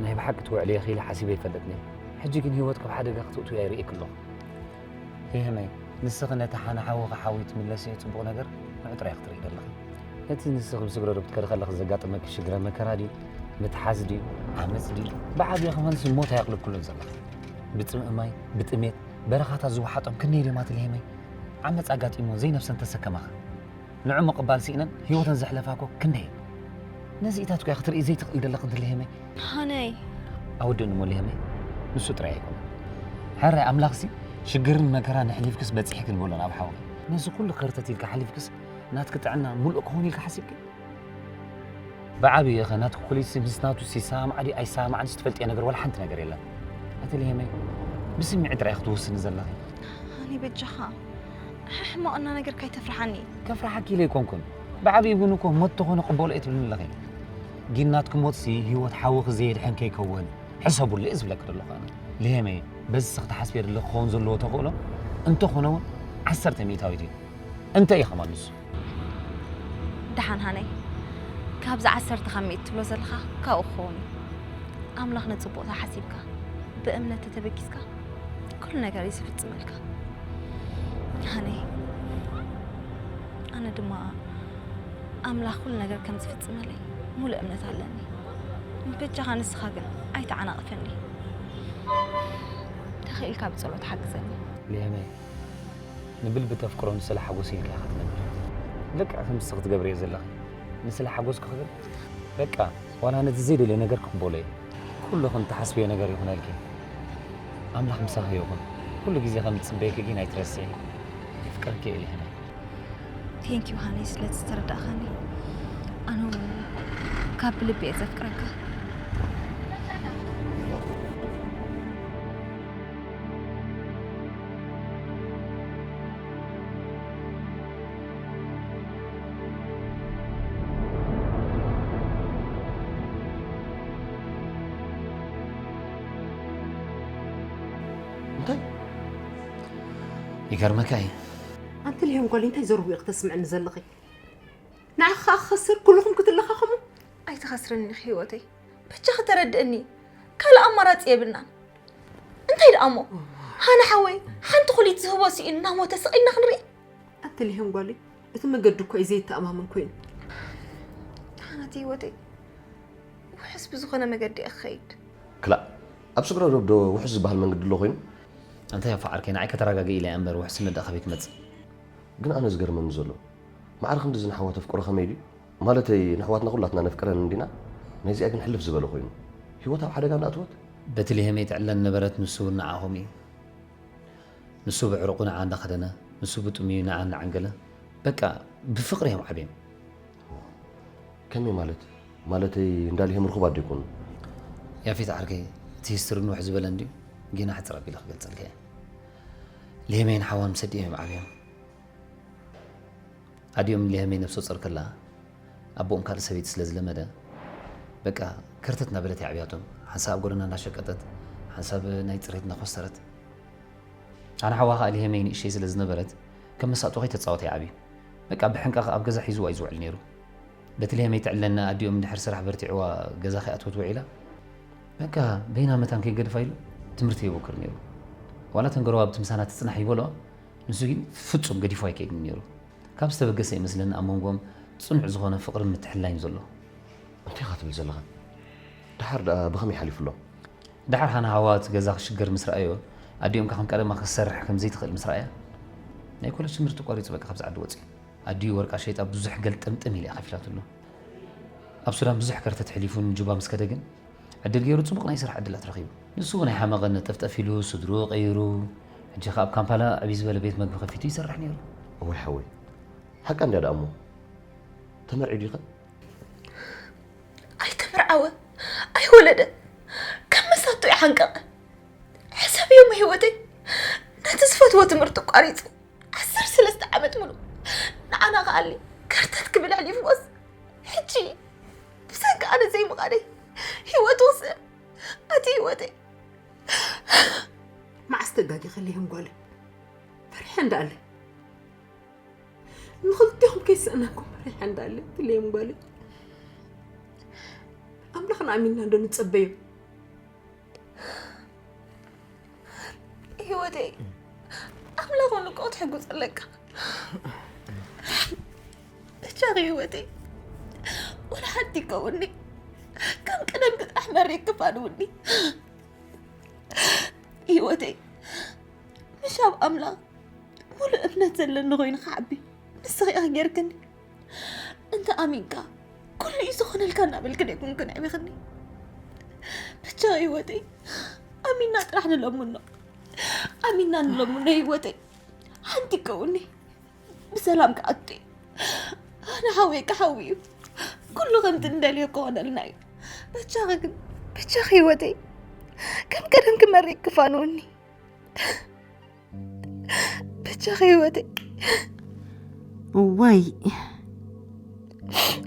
ናይ ብሓቂ ትውዕሊ እየ ኢለ ሓሲበ ኣይፈልጥን እየ። ሕጂ ግን ህይወት ካብ ሓደጋ ክትእትው እያ ይርእየኪ ኣለኹ። ሊሄመይ፣ ንስኺ ነቲ ሓነ ሓውኺ ሓውዩ ትምለስዮ ጽቡቕ ነገር ንዑ ጥራይ ክትርኢ ዘለኺ። ነቲ ንስኺ ብስግረ ዶብ ትከዲ ከለኺ ዘጋጠመኪ ሽግረ መከራ ድዩ፣ ምትሓዝ ድዩ፣ ዓመጽ ድዩ፣ ብዓብዪ ከማንስ ሞት ኣየቕልብክሉን ዘለኺ። ብጽምኢ ማይ፣ ብጥሜት፣ በረኻታት ዝወሓጦም ክንደይ ደማት ሊሄመይ ዓመጽ ኣጋጢሞ ዘይነፍሰን ተሰከማኻ። ንዑ ምቕባል ስኢነን ህይወተን ዘሕለፋ እኮ ክንደይ እየን። ነዚኢታት እኮ ክትርኢ ዘይትኽእል ዘለኺ እንተ ሊሄመይ። ሃነይ። ኣውድእኒ እሞ ሊሄመይ፣ ንሱ ጥራይ ኣይኮነን። ሕራይ ኣምላኽሲ ሽግርን መከራን ኣሕሊፍክስ በጺሕክን በሎን ኣብ ሓውኺ። ነዚ ኩሉ ከርተት ኢልካ ሓሊፍክስ ናትኪ ጥዕና ሙሉእ ክኸውን ኢልካ ሓሲብኪ? ብዓብዪ ኸ ናትኪ ኩሊትሲ ምስ ናቱስ ይሰማማዕ ድዩ ኣይሰማማዕንስ ትፈልጥዮ ነገር ዋላ ሓንቲ ነገር የለን። ኣቲ ሊሄመይ፣ ብስምዒት ጥራይ ክትውስኒ ዘለኺ። ሃኒ በጃኻ ሕማቕ እናነገርካ ኣይተፍርሓኒ። ከፍርሓኪ ኢለ ኣይኮንኩን። ብዓብዪ እውን እኮ ሞት ተኾነ ቅበሎ እየ ትብልኒ ኣለኺ። ግን ናትኪ ሞትሲ ህይወት ሓውኺ ዘየድሕን ከይከውን ሕሰቡሉ እየ ዝብለኪ ዘለኹ ኣነ። ሊሄመይ፣ በዚ ንስኺ ትሓስብዮ ዘለኺ ክኸውን ዘለዎ ተኽእሎ እንተኾነ እውን ዓሰርተ ሚእታዊት እዩ። እንተ እዩ ከማን ንሱ። ደሓን ሃነይ፣ ካብዚ ዓሰርተ ካብ ሚእቲ ትብሎ ዘለኻ ካብኡ ክኸውን እዩ። ኣምላኽ ንጽቡቕታ ሓሲብካ ብእምነት ተተበጊስካ ኩሉ ነገር እዩ ዝፍጽመልካ። ሃነይ፣ ኣነ ድማ ኣምላኽ ኩሉ ነገር ከም ዝፍጽመለይ ሙሉእ እምነት ኣለኒ። በጃኻ ንስኻ ግን ኣይተዓናቕፈኒ። ተኽኢልካ ብጸሎት ሓግዘኒ። ሊሄመይ፣ ንብልቢ ተፍቅሮ ንስለ ሓጎስ ኢልካ ኢኻ ትነብር። ልክዕ ከም ንስኺ ትገብርዮ ዘለኺ። ንስለ ሓጎስኪ ክብል በቃ ዋላ ነቲ ዘይደልዮ ነገር ክቕበሎ እየ። ኩሉ ከም ትሓስብዮ ነገር ይኹነልኪ። ኣምላኽ ምሳኺ ይኹን። ኩሉ ግዜ ከም ዝጽበየኪ ግን ኣይትረስዒ። የፍቅረኪ እየ ሊሄመይ። Thank you ሃኒ ስለቲ ዝተረዳእኻኒ። ኣነ እውን ካብ ብልቢ እየ ዘፍቅረካ። እንታይ? ይገርመካ እዩ። ኣንቲ ሊሄም ጓል እንታይ ዘርቡ ኢኺ ተስምዕኒ ዘለኺ? ንዓኺ ከኣ ክኸስር ኩልኹም ክትለኻኸሙ? ኣይትኸስርኒ ኢኺ ህይወተይ። በጃኺ ተረድእኒ። ካልእ ኣማራጺ የብልናን። እንታይ ደኣ እሞ? ሃኒ ሓወይ፣ ሓንቲ ኩሊት ዝህቦ ስኢኑ እናሞተ ስቕ ኢልና ክንርኢ? ኣንቲ ሊሄም ጓለይ፣ እቲ መገዲ እኮ እዩ ዘየተኣማምን ኮይኑ። ደሓናት ህይወተይ፣ ውሑስ ብዝኾነ መገዲ እየ ክኸይድ። ክላእ፣ ኣብ ስግረ ዶብ ዶ ውሑስ ዝበሃል መንገዲ ኣሎ ኮይኑ? ኣንታ ያፋ ዓርከይ፣ ንዓይ ከተረጋግእ ኢለ እየ እምበር፣ ውሕስነት ደኣ ካበይ ክመጽእ? ግን ኣነ ዝገርመኒ ዘሎ፣ ማዕረ ክንድዚ ንሓዋ ተፍቅሮ ከመይ ድዩ? ማለተይ፣ ንኣሕዋትና ኩላትና ነፍቅረን እንዲና፣ ናይዚኣ ግን ሕልፍ ዝበለ ኮይኑ። ህይወት ኣብ ሓደጋ እንዳኣተወት? በቲ ሊሄመይ ትዕለን ነበረት፣ ንሱ እውን ንዓኹም እዩ። ንሱ ብዕሩቑ ንዓ እንዳኸደነ፣ ንሱ ብጥሙዩ ንዓ እናዓንገለ፣ በቃ ብፍቕሪ እዮም ዓብዮም። ከመይ ማለት? ማለተይ እንዳ ሊሄም ርኹባት ዶ ኣይኮኑን? ያፌት ዓርከይ፣ እቲ ሂስትሪ ንውሕ ዝበለ እንድዩ፣ ጌና ሕጽር ኣቢለ ክገልጸልካ እየ። ሊሄመይን ሓዋን ምስ ኣዲኦም እዮም ዓብዮም። ኣዲኦም ሊሄመይ ነብሰ ጾር ከላ፣ ኣቦኦም ካልእ ሰበይቲ ስለ ዝለመደ፣ በቃ ከርተት እናበለት እያ ዓብያቶም። ሓንሳብ ኣብ ጎደና እናሸቀጠት፣ ሓንሳብ ናይ ጽሬት እናኾስተረት። ኣነ ሓዋ ከኣ ሊሄመይ ንእሽተይ ስለ ዝነበረት፣ ከም መሳጥኡ ከይተጻወተ ይዓብዩ። በቃ ብሕንቃቕ ኣብ ገዛ ሒዝዋ እዩ ዝውዕል ነይሩ። በቲ ሊሄመይ ትዕለና ኣዲኦም እንድሕር ስራሕ በርቲዕዋ ገዛ ከይኣተወት ውዒላ፣ በቃ በይና መታን ከይገድፋ ኢሉ ትምህርቲ የቦክር ነይሩ። ዋላ እተን ጎረባብቲ ምሳና ትጽናሕ ይበልኦ፣ ንሱ ግን ፍጹም ገዲፉ ኣይከይድን ነይሩ። ካብ ዝተበገሰ ይመስለኒ ኣብ መንጎኦም ጽኑዕ ዝኾነ ፍቕርን ምትሕልላይን ዘሎ። እንታይ ኢኻ ትብል ዘለኻ? ደሓር ደኣ ብኸመይ ሓሊፉ ኣሎ? ደሓር ሃና ሃዋ እቲ ገዛ ክሽገር ምስ ረኣዮ፣ ኣዲኦም ከ ከም ቀደማ ክትሰርሕ ከም ዘይትኽእል ምስ ረኣያ፣ ናይ ኮለጅ ትምህርቲ ኣቋሪጹ በቃ ካብዚ ዓዲ ወጺኡ። ኣዲኡ ወርቃ ሸይጣ ብዙሕ ገልጥምጥም ኢላ እያ ከፊላትሉ። ኣብ ሱዳን ብዙሕ ከርተት ሕሊፉ ንጁባ ምስ ከደ ግን፣ ዕድል ገይሩ ጽቡቕ ናይ ስራሕ ዕድላት ረኺቡ። ንሱ እውን ኣይሓመቐን፣ ጠፍጠፍ ኢሉ ስድርኡ ቀይሩ፣ ሕጂ ከኣ ኣብ ካምፓላ ዕብይ ዝበለ ቤት መግቢ ከፊቱ ይሰርሕ ነይሩ። እዋይ ሓወይ፣ ሓቃ እንድያ ደኣ እሞ፣ ተመርዒ ድዩ ኸ? ኣይተመርዓወ፣ ኣይወለደ፣ ከም መሳቱ ይሓንቀቐ። ሕሰብዮ እሞ ህይወተይ፣ ነቲ ዝፈትዎ ትምህርቲ ኣቋሪጹ፣ ዓሰርተ ሰለስተ ዓመት ሙሉእ ንዓና ክኣሊ ከርተት ክብል ኣሕሊፍዎስ፣ ሕጂ ብሰንኪ ኣነ ዘይምኻደይ ህይወት ውስን ኣቲ ህይወተይ። መዓስ ተጋጊ ከለይም ጓለ ፈሪሐ እንዳለ ንኽልቴኹም ከይስእነኩም ፈሪሐ እንዳለ ትለይም ጓለ ኣምላኽና ኣሚንና እንዶ ንጸበዮ። ህይወተይ ኣምላኽ እውን እኮ ክትሕግዝ ኣለካ። ብቻኺ ህይወተይ ወላ ሓንቲ ይከውኒ ከም ቅደም ግጣሕ መሬት ክፋንውኒ። ህይወተይ ምሽ ኣብ ኣምላኽ ሙሉእ እምነት ዘለኒ ኮይኑ ክዓቢ ንስኺ ኢኺ ጌርክኒ። እንተ ኣሚንካ ኩሉ እዩ ዝኾነልካ እናበልክን ኣይኮንክን ዕቢኽኒ። ብቻ ህይወተይ ኣሚንና ጥራሕ ንለምኖ። ኣሚንና ንለምኖ ህይወተይ ሓንቲ ከውኒ ብሰላም ክኣቱ እዩ። ኣነ ሓወይ ክሓዊ እዩ። ኩሉ ከምቲ እንደልዮ ክኾነልና እዩ። በቻኺ ግን በቻኺ ህይወተይ ከም ቀደም ክመሪቅ ክፋንውኒ። በቻኺ ህይወተይ። እዋይ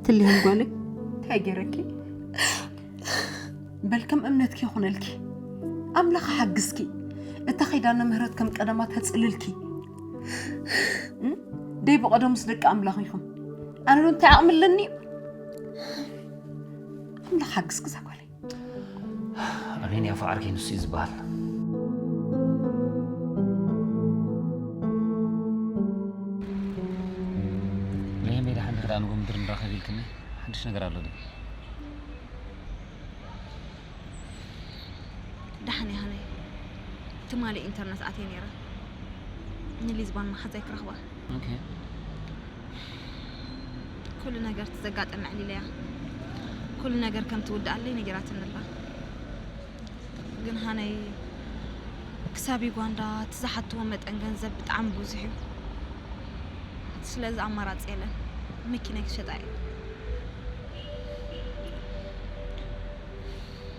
ትልህን ጓለይ እንታይ ገይረኪ? በል ከም እምነትኪ ይኹነልኪ። ኣምላኽ ሓግዝኪ። እታ ኪዳነ ምህረት ከም ቀደማ ተጽልልኪ። እም? ደይ ብቐደሙስ ደቂ ኣምላኽ ኢኹም። ኣነ ዶ እንታይ ዓቕሚ ኣለኒ እዩ? ኣምላኽ ሓግዝኪ እዛ ጓለይ። ኣሜን። ያው ፍቓድኪ ንሱ እዩ ዝበሃል። ለይም ቤዳ ሓንቲ ክዳን ጎምድር ንራኸብ ኢልክኒ ሓድሽ ነገር ኣሎ ድዩ? ደሓን እየ ሃነይ። ትማሊ ኢንተርነት ኣትየ ነይረ። ንሊዝባን መሓዛይ ክረኽባ። ኦኬ። ኩሉ ነገር እቲ ዘጋጠመ ኣዕሊለያ። ኩሉ ነገር ከም ትውድኣለይ ነጊራትኒ ኣላ። ግን ሃነይ ክሳብ ዩጋንዳ እቲ ዝሓትዎ መጠን ገንዘብ ብጣዕሚ ብዙሕ እዩ። ስለዚ ኣማራፂ የለን። መኪናይ ክሸጣ እየ።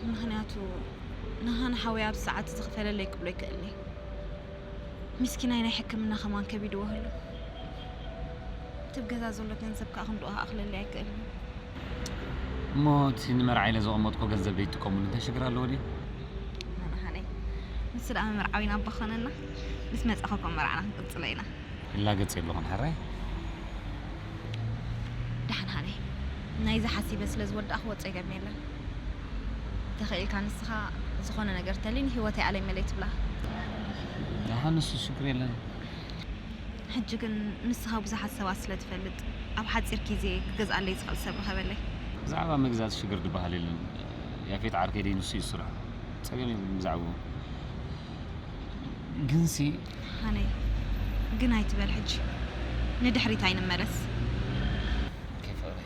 ምኽንያቱ ንሃና ሓወይ ኣብዚ ሰዓት እዚ ክፈለለይ ክብሎ ኣይክእልን እዩ። ምስኪናይ ናይ ሕክምና ከማን ከቢድዎ ህሉ። እቲ ኣብ ገዛ ዘሎ ገንዘብ ከዓ ክንድኡ ክኣኽለለይ ኣይክእልን እዩ። እሞ እቲ ንመርዓ ኢለ ዘቐመጥኮ ገንዘብ ዘይትጥቀሙሉ እንታይ ሽግር ኣለዎ ድዩ? ኣነ ሃነይ ንሱ ደኣ መመርዓዊና ኣባ ኾነና ምስ መጻኹ እኮ መርዓና ክንቅጽሎ ኢና። ይላገጽ የለኹን ሕራይ። ደሓን ሃነይ ናይዚ ሓሲበ ስለ ዝወዳእኽዎ ጸገም የለን። ተኽኢልካ ንስኻ ዝኾነ ነገር ተልዩኒ ህይወተይ ኣለይ መለይ ትብላ። ደሓን ንሱ ሽግር የለን። ሕጂ ግን ንስኻ ብዙሓት ሰባት ስለ ትፈልጥ ኣብ ሓጺር ግዜ ክገዝኣለይ ዝኽእል ሰብ ርኸበለይ። ብዛዕባ ምግዛእ ሽግር ዝበሃል የለን። ያፌት ዓርከይ ደይ ንሱ እዩ ስርሑ። ጸገም የለን ብዛዕባኡ። ግንሲ ሃነይ ግን ኣይትበል ሕጂ ንድሕሪት ኣይንመለስ። ኦኬ ፍቕረይ።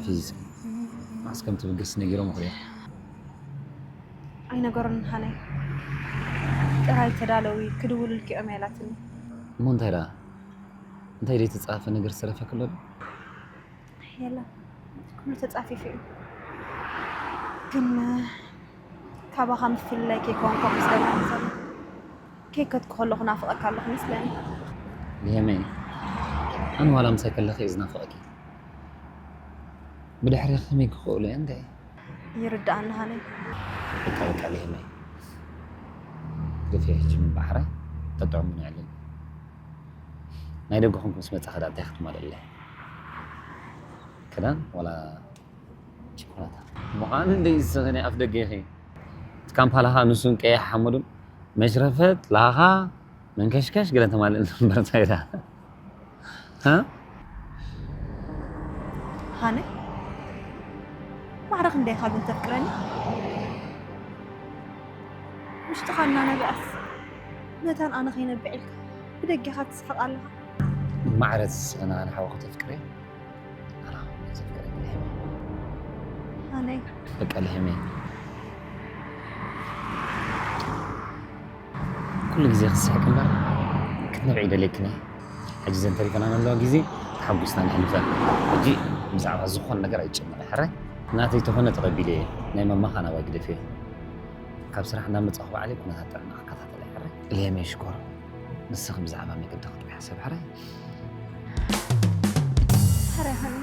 ፕሊዝ፣ መዓስ ከም ትብገስ ነጊሮም ይኽእል እየ። ኣይነገሩን ሃነይ። ጥራይ ተዳለዊ፣ ክድውሉልኪ እዮም ኢላትኒ። እሞ እንታይ ደኣ? እንታይ ደይ ተጻፈ ነገር ዝተረፈ ክሎ? የለን፣ ኩሉ ተጻፊፉ እዩ። ግን ካባኻ ምፍልላይ ከይከውን ከምኡ ዝደለኒ ዘሎ። ከይከድኩ ከለኹ ናፍቐካ ኣለኹ መስለኒ። ሊሄመይ፣ ኣነ ዋላ ምሳይ ከለኺ እየ ዝናፍቐኪ። ብድሕሪ ከመይ ክኽእሉ እየ እንታይ? ይርድኣኒ ሃነይ። በቃ፣ በቃ፣ ሊሄመይ። ግደፍዮ ሕጂ ምንባሕራይ፣ ተጥዕሙኒ የለን። ናይ ደገኹም ምስ መጻኺ ደኣ እንታይ ክትመልእለይ? ክዳን ዋላ ቸኮላታ? ምዃኑ እንደ ይስኺ ናይ ኣፍ ደገ ኢኺ። እቲ ካምፓላኻ ንሱን ቀይሕ ሓመዱን መሽረፈት፣ ላኻ፣ መንከሽከሽ ገለ ተማልእልና እምበር እንታይ ደኣ? ሃ? ሃነ? ማዕረ ክንደይ ኢኻ ግን ተፍቅረኒ? ውሽጥኻ እናነብዐስ መታን ኣነ ከይነብዕ ኢልካ ብደገኻ ትስሕቕ ኣለኻ። ማዕረ ዝስኽና ኣነ ሓወኹ ተፍቅረ? ኣነ ሓወኹ ተፍቅረ? ልሄመ። ሃነይ። በቃ ልሄመ። ኩሉ ግዜ ክስሕቅ እምበር ክትነብዒ ይደልየክን እየ። ሕጂ ዘን ተሪፈና ዘለዋ ግዜ ተሓጒስና ነሕልፈን። ሕጂ ብዛዕባ ዝኾነ ነገር ኣይጨነቕ ሕራይ። ናተይ ተኾነ ተቐቢለ እየ። ናይ መማኻ ናባይ ግደፍዮ። ካብ ስራሕ እንዳመጻኹ ባዕለይ ኩነታት ጥዕና ክከታተል እየ ሕራይ። ልሄመ ሽኮር፣ ንስኺ ብዛዕባ መገዲ ክትሪኢ ሕሰብ ሕራይ። ሕራይ ሃኒ።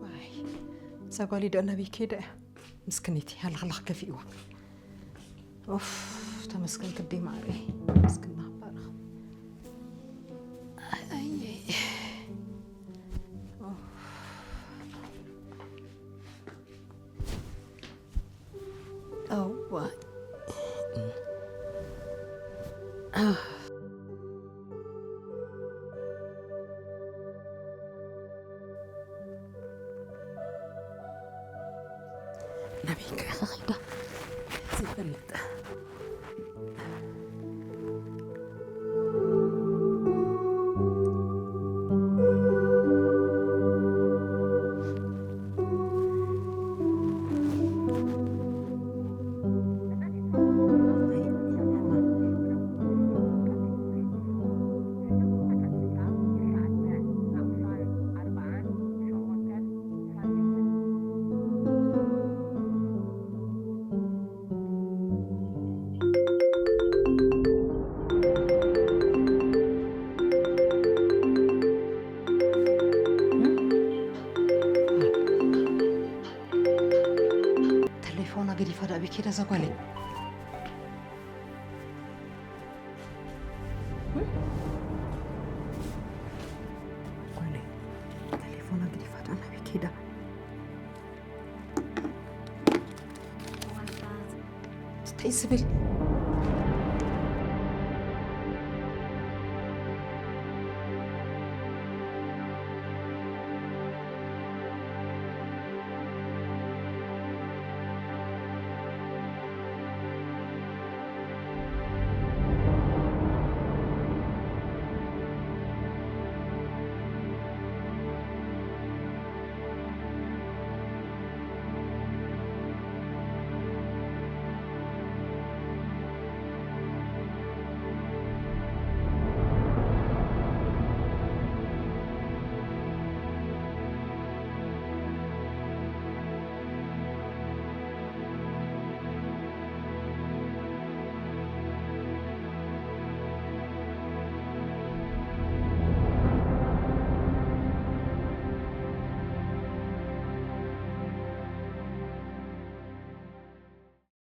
ዋይ፣ እዛ ጓለይ ደኣ ናበይ ከይዳ እያ? ምስክነይቲ ሃለኽላኽ ከፊእዋ። ኡፍ፣ ተመስገን ክደይ ማዕረይ። ተመስገን ናባርኽ። ኣይ፣ ኣይ፣ ኣይ። ኡፍ። እዋይ። ናበይ ከ ኢኻ ኸይዳ? ዘይፈልጥ። ገዲፋ ዶ ኣበይ ከይዳ እዛ ጓለይ? ጓለይ፣ ቴሌፎና ገዲፋ ዶ ኣበይ ከይዳ? እንታይ ዝብል?